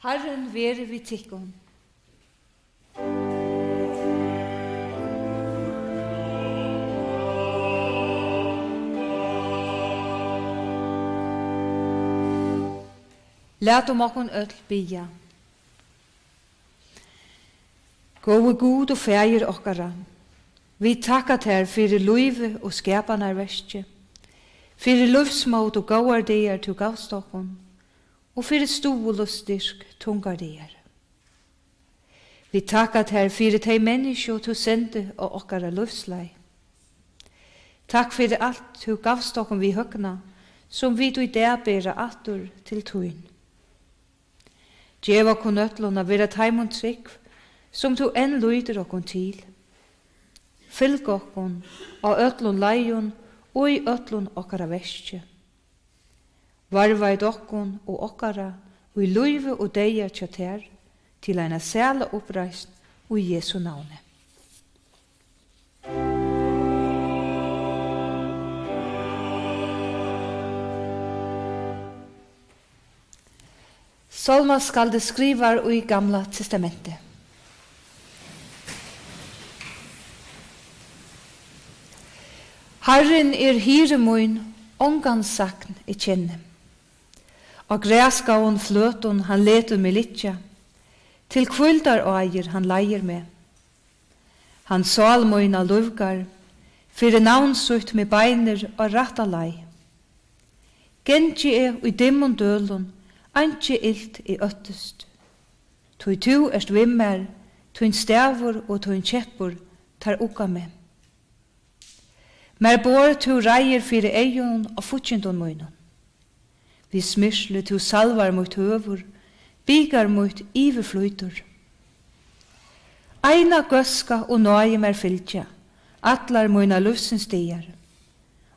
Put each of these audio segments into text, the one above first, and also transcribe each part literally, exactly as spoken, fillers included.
Harrin veri við tykkum. Latum okkum øll biðja. Góði Gud og Faðir okkara, vit takka tær fyri lívið og skapanarverkið, fyri lívsmót og góðar dagar, tú gavst okkum, og fyri stuðul og styrk tungar dagar. Vit takka tær fyri tey menniskju, tú sendi á okkara lívsleið. Takk fyri alt, tú gavst okkum við høgna, sum vit í dag bera aftur til tín. Gev okkum øllum at vera teimum trúgv, sum tú enn lítur okkum til. Fylg okkum á øllum leiðum og í øllum okkara verki. Varðveit okkum og okkara í lívi og deyða hjá tær til eina sæla uppreisn í Jesu navni. Sálmaskaldi skrivar í Gamla Testamenti. Harrin er hirði mín, ongan sakn eg kenni. Á grasgráum fløtum hann letur meg liggja, til hvíldaráir hann leiðir meg. Hann sál mína lívgar, fyri navn sítt meg beinir á rætta leið. Gangi eg í dimmum dølum, einki ilt eg óttist. Tí tú ert við mær, tín stavur og tín keppur, teir ugga meg. Mær borð tú reiðir fyri eygunum á fíggindum mínum. Við smyrsli tú salvar mítt høvur, bikar mítt yvirflýtur. Eina góðska og náði mær fylgja, allar mínar lívsins dagar.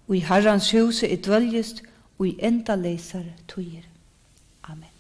Í Harrans húsi eg dvøljist í endaleysar tíðir. Amen.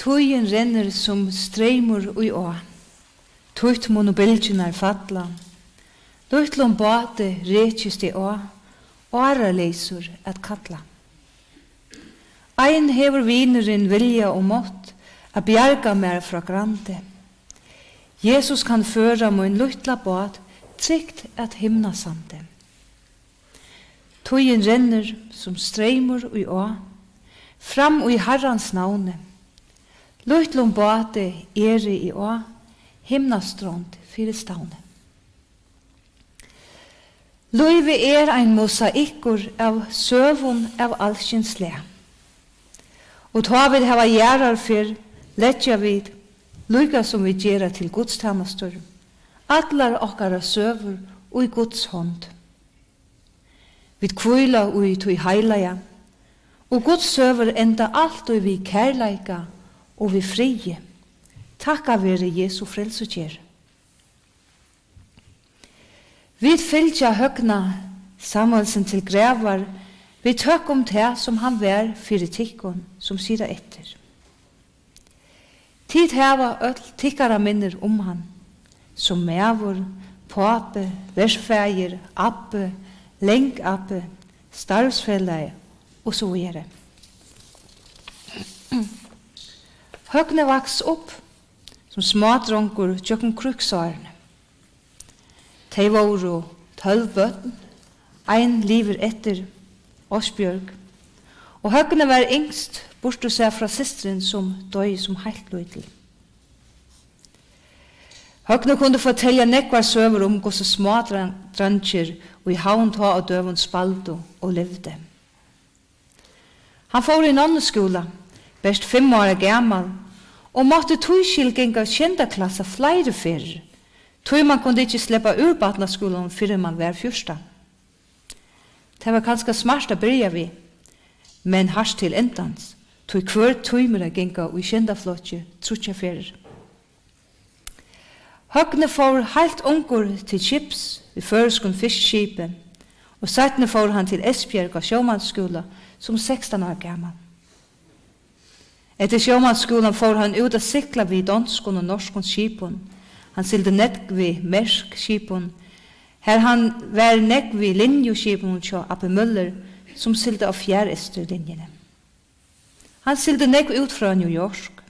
Tíðin rennur sum streymur í á, títt munu bylgjurnar falla. Lítlum báti rekist eg á, áraleysur at kalla. Ein hevur vinurin vilja og mátt at bjarga mær frá grandi. Jesus kann føra mín lítla bát trygt at himnasandi. Tíðin rennur sum streymur í á, fram í Harrans navni. Lítlum báti eri eg á, himnastrond fyri stavni. Lívið er ein mosaikkur av søgum av alskyns slag. Og tá vit hava jarðarferð, leggja vit, líka sum vit gera til gudstænastur, allar okkara søgur í Guds hond. Vit hvíla í tí heilaga, og Guds søgur enda altíð við kærleika og við friði. Takkað veri Jesu frelsugerð. Vit fylgja Høgna Samuelsen til gravar, við tøkk um tað, sum hann var fyri tykkum, sum sita eftir. Tit hava øll tykkara minnir um hann, sum maður, pápi, verfaðir, abbi, langabbi, starvsfelagi og so víðari. Høgni vaks upp sum smádrongur gjøgnum krígsárini. Tey vóru tólv børn, ein livir eftir, Ástbjørg, og Høgni var yngst, burtursæð frá systrin, sum doyði sum heilt lítil. Høgni kundi fortelja nógvar søgur um, hvussu smádreingir í Havn tá á døgum spældu og livdu. Hann fór í nonnuskúla, bert fimm ára gamal, og mátti tískil ganga sjeynda klassa fleiri ferðir, tí mann kundi ikki sleppa úr barnaskúlanum, fyrr enn mann var fjúrtan. Tað var kanska smart at byrja við, men hart til endans, tí hvør tímir at ganga í sjeynda flokki tríggjar ferðir? Høgni fór heilt ungur til skips í føroyskum fiskiskipi, og seinni fór hann til Esbjerg á sjómansskúla sum sekstan ára gamal. Eftir sjómansskúlan fór hann út at sigla við donskum og norskum skipum. Hann sigldi nógv við Mærsk skipum, har hann var nógv við linjuskipum hjá Abbi Møller, sum sigldi á Fjareystulinjuni. Hann sigldi nógv út frá New York,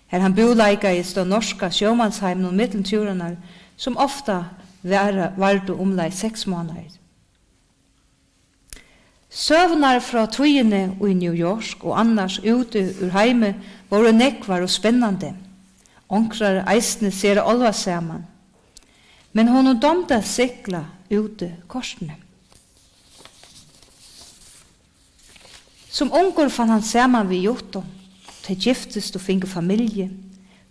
har hann búleikaðist á norska sjómansheiminum millum túrarnar, sum ofta var, vardu umleið seks mánaðir. Søgurnar frá tíðini í New York og annars úti úr heimi vóru nógvar og spennandi, onkrar eisini sera álvarsamar, men honum dámdi at sigla úti kortini. Sum ungur fann hann saman við Juttu. Tey giftust og fingu familju,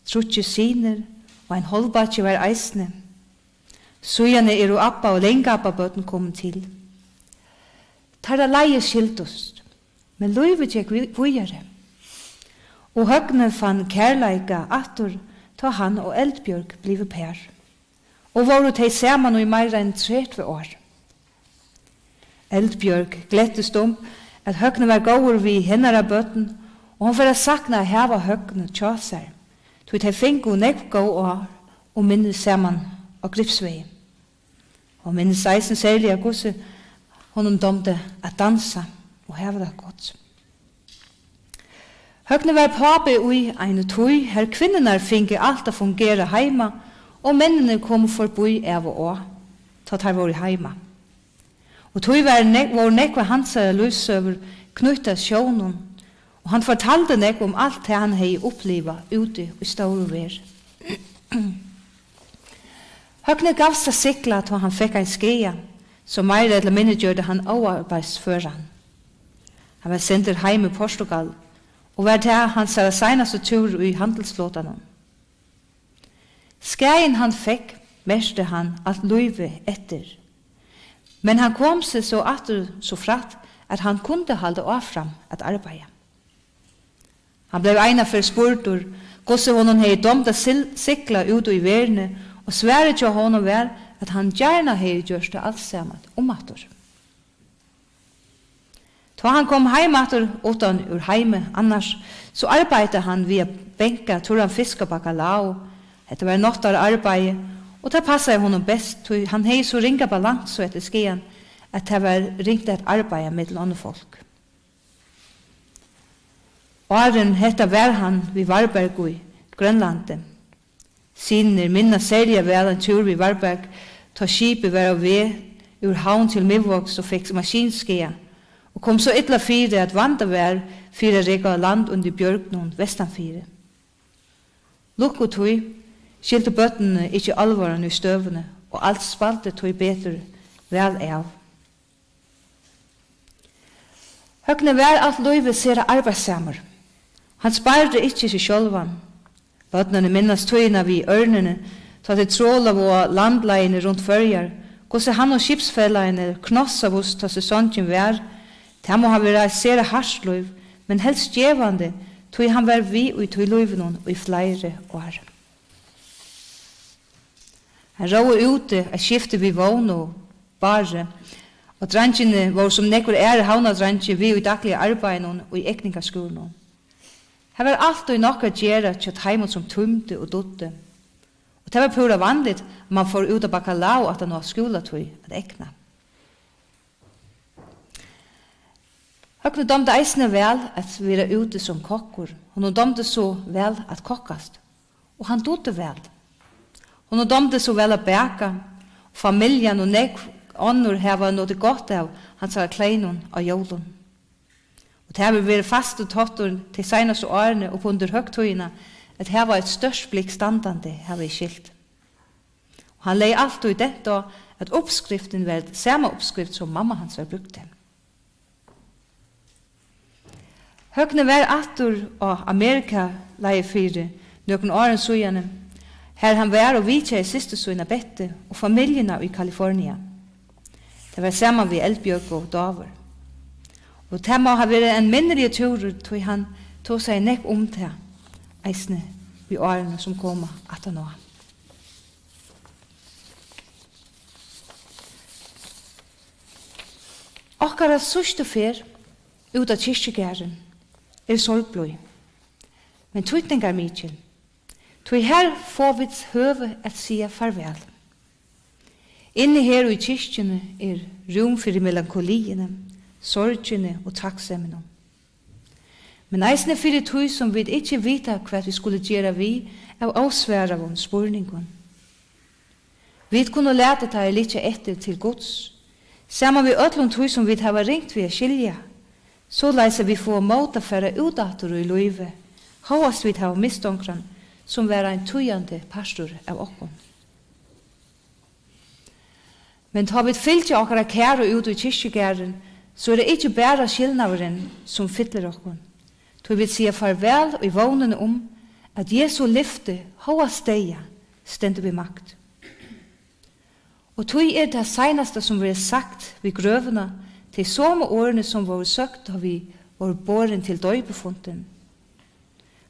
tríggir synir, og ein hálvbeiggi var eisini. Síðani eru abba- og langabba-børn komin til. Teirra leiðir skildust, men lívið gekk vi-, víðari, og Høgni fann kærleika aftur, tá hann og Eldbjørg blivu par, og vóru tey saman í meira enn tretivu ár. Eldbjørg gleddist um, at Høgni var góður við hennara børn, og hon fer at sakna at hava Høgna hjá sær, tí tey fingu nógv góð ár og minni saman á Gripsvegi. Hon minnist eisini serliga, hvussu honum dámdi at dansa og hava tað gott. Høgni var pápi í eini tíð, har kvinnurnar fingu alt at fungera heima, og menninir komu forbí av og á, tá teir vóru heima. Og tí var nógv, vóru nógv av hansara lívssøgur knýtt at sjónum, og hann fortaldi nógv um alt tað, hann hevði upplivað úti í stóru verð. Høgni gavst at sigla, tá hann fekk ein skaða, sum meira ella minni gjørdi hann óarbeiðsføran. Hann var sendur heim í Portugal, og var tað hansara seinasti túrur í handilsflotanum. Skaðin, hann fekk, merkti hann alt lívið eftir. Men hann kom seg so aftur so frægt, at hann kundi halda áfram at arbeiða. Hann bleiv einaferð spurdur, hvussu honum hevði dámt at sil-, sigla út í verðini, og svarið hjá honum var, at hann gjarna hevði gjørt tað alt saman umaftur. Tá hann kom heim aftur uttan úr heimi annars, so arbeiddi hann við at banka turran fisk og bakalau. Hetta var náttararbeiði, og tað passaði honum best, tí hann hevði so ringa balansu eftir skaðan, at tað var ringt at arbeiða millum onnur fólk. Áðrenn hetta var hann við Varberg í Grønlandi. Synirnir minnast serliga væl ein túr við Varberg, tá skipið var á veg úr Havn til Miðvágs og fekk maskinskaða, og kom so illa fyri, at vandað var fyri at reka á land undir bjørgunum vestanfyri. Lukkutíð skiltu børnini ikki álvaran í støðuni, og alt spældi tíbetur væl av. Høgni var alt lívið sera arbeiðssamur. Hann spardi ikki seg sjálvan. Børnini minnast tíðina við ørnini, tá tey trolaðu á landleiðini runt Føroyar, hvussu hann og skipsfelagini knossaðust, tá sesongin var. Tað má hava verið eitt sera hart lív, men helst gevandi, tí hann var við í tí lívinum í fleiri ár. Hann róði úti eitt skifti við Vóni og Bárði, og dreingirnir vóru sum nógvir aðrir havnardreingir við í dagliga arbeiðinum í eygningarskúrinum. Har var altíð nokk at gera hjá teimum, sum tímdi og dugdi. Og tað var púra vanligt, at mann fór út á bakalau aftan á skúlatíð at egna. Høgni dámdi eisini væl at vera úti sum kokkur. Honum dámdi so væl at kokkast, og hann dugdi væl. Honum dámdi so væl at baka, og familjan og nógv onnur hava notið gott av hansara kleinum á jólum. Og tað hevur verið fastur táttur tey seinastu árini upp undir høgtíðina at hava eitt stórt blikk standandi, havi eg skilt. Og hann legði altíð dent á, at uppskriftin var sama uppskrift, sum mamma hansara brúkti. Høgni var aftur á Amerika, leiðin fyri nøkrum árum síðani, har hann var og vitjaði systur sína Bettu og familjuna í Kalifornia. Tað var saman við Eldbjørgu og Dávur. Og tað má hava verið ein minniligur túrur, tí hann tosaði nógv um tað, eisini í árini, sum koma aftaná. Okkara síðstu ferð út á kirkjugarðin er sorgblíð, men týdningarmikil, tí har fáa vit høvi at siga farvæl. Inni her í kirkjuni er rúm fyri melankoliini, sorgini og takkseminum. Men eisini fyri tí, sum vit ikki vita, hvat vit skulu gera við av ósvaraðum spurningum. Vit kunnu lata teir liggja eftir til Guds, saman við øllum tí, sum vit hava ringt við at skilja, soleiðis at vit fáa mót at fara út aftur í lívið, hóast vit hava mist onkran, sum var ein týðandi partur av okkum. Men tá vit fylgja okkara kæru út í kirkjugarðin, so er tað ikki bara skilnaðurin, sum fyllir okkum, tí vit siga farvæl í vónini um, at Jesu lyfti, hóast deyða, stendur við makt. Og tí er tað seinasta, sum verður sagt við grøvina, tey somu orðini, sum vóru søgd, tá vit vóru borin til doypifundin: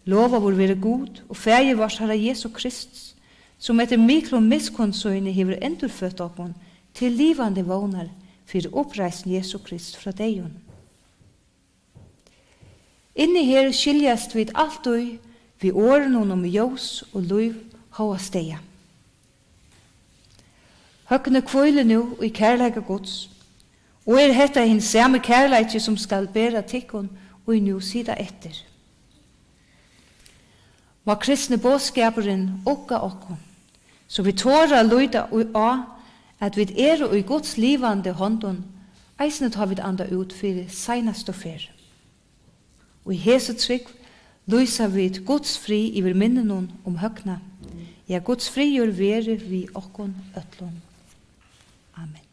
Lovaður veri Gud og Faðir várs Harra Jesu Krists, sum eftir miklum miskunn síni hevur endurføtt okkum til livandi vónar fyri uppreisn Jesu Krists frá deyðum. Inni her skiljast vit altíð við orðunum um ljós og lív, hóast deyða. Høgni hvílir nú í kærleika Guds, og er hetta hin sami kærleiki, sum skal bera tykkum, ið nú sita eftir. Má kristni boðskapurin ugga okkum, so vit tora at líta í, á, at vit eru í Guds livandi hondum, eisini tá vit anda út fyri seinastu ferð. Og í hesi trúgv lýsa vit Guds frið yvir minninum um Høgna. Ja, Guds friður veri við okkum øllum. Amen.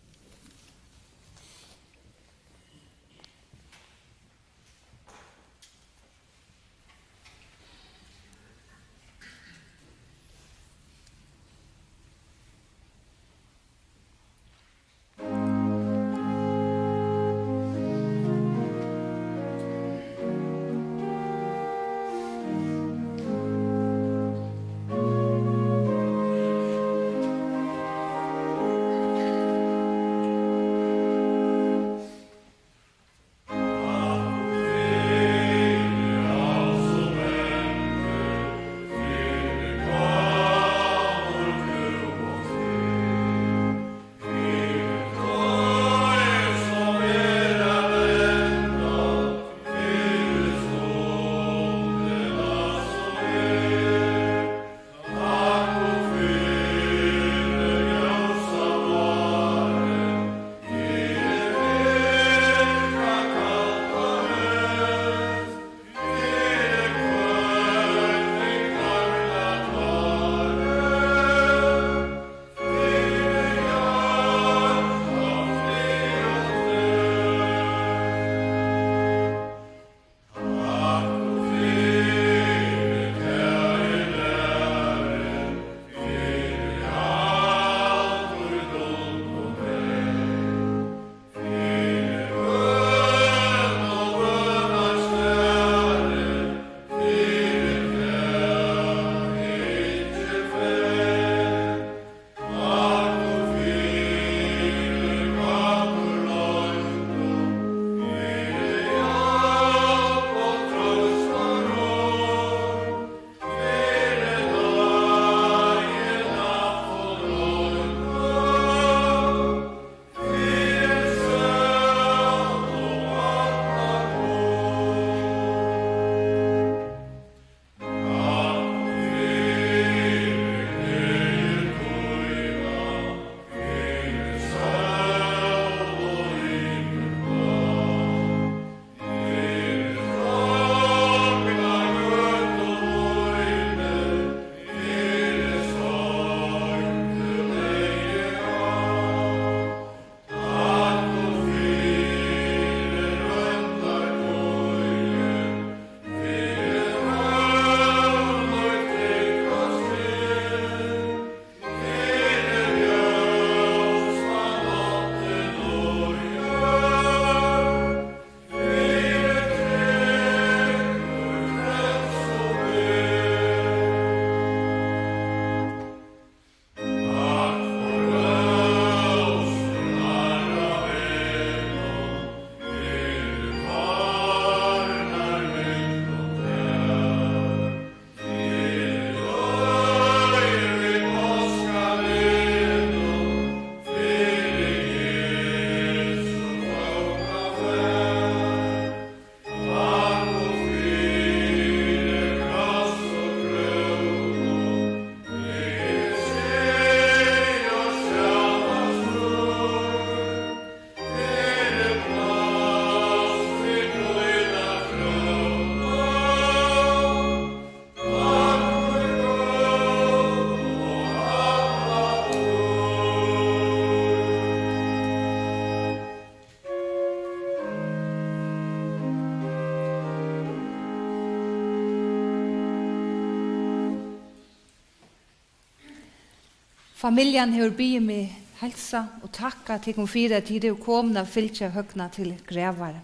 Familjan hevur biðið meg heilsa og takka tykkum fyri, at tit eru komin at fylgja Høgna til gravar.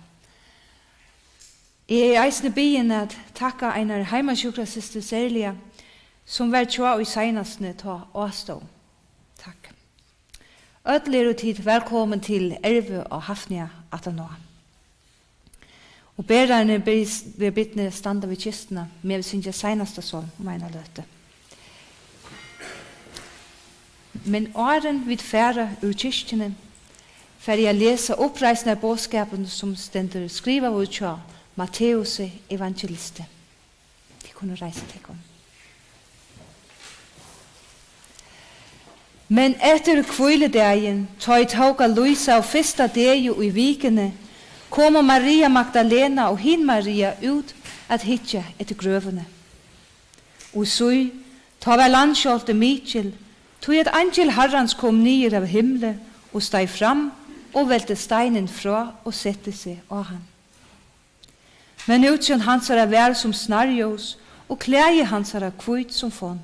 Eg eri eisini biðin at takka einari heimasjúkrasystur serliga, sum var hjá í seinastuni, tá á stóð. Takk. Øll eru tit vælkomin til Ervu á Hafnia aftaná. Og berarnir byrj-, verða bidnir at standa við kistuna, meðan vit syngja seinasta sálm um eina løtu. Men áðrenn vit fara úr kirkjuni, fari eg at lesa uppreisnarboðskapin, sum stendur skrivaður hjá Matteusi evangelisti. Tit kunnu reisa tykkum. Men eftir hvíludagin, tá ið tók at lýsa av fyrsta degi í vikuni, komu Maria Magdalena og hin Maria út at hyggja eftir grøvini. Og sí, tá var landskjálvti mikil, tí at eingil Harrans kom niður av himli og steig fram og velti steinin frá og setti seg á hann. Men útsjón hansara var sum snarljós, og klæði hansara hvít sum fonn.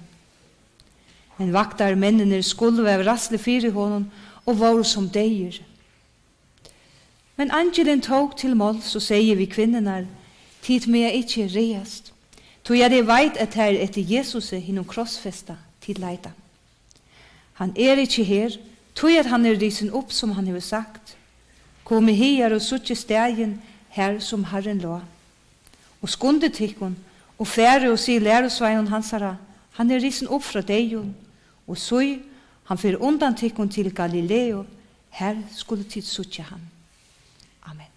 Men vaktarmenninir skulvu av ræðslu fyri honum og vóru sum deyðir. Men eingilin tók til máls og segði við kvinnurnar: Tit mega ikki ræðast, tí at eg veit, at tað er eftir Jesusi, hinum krossfesta, tit leita. Hann er ikki her, tí at hann er risin upp, sum hann hevur sagt. Komið higar og síggið staðin, har sum Harrin lá. Og skundið tykkum og farið og sigið lærusveinum hansara: Hann er risin upp frá deyðum, og sí, hann fer undan tykkum til Galileu, har skulu tit síggja hann. Amen.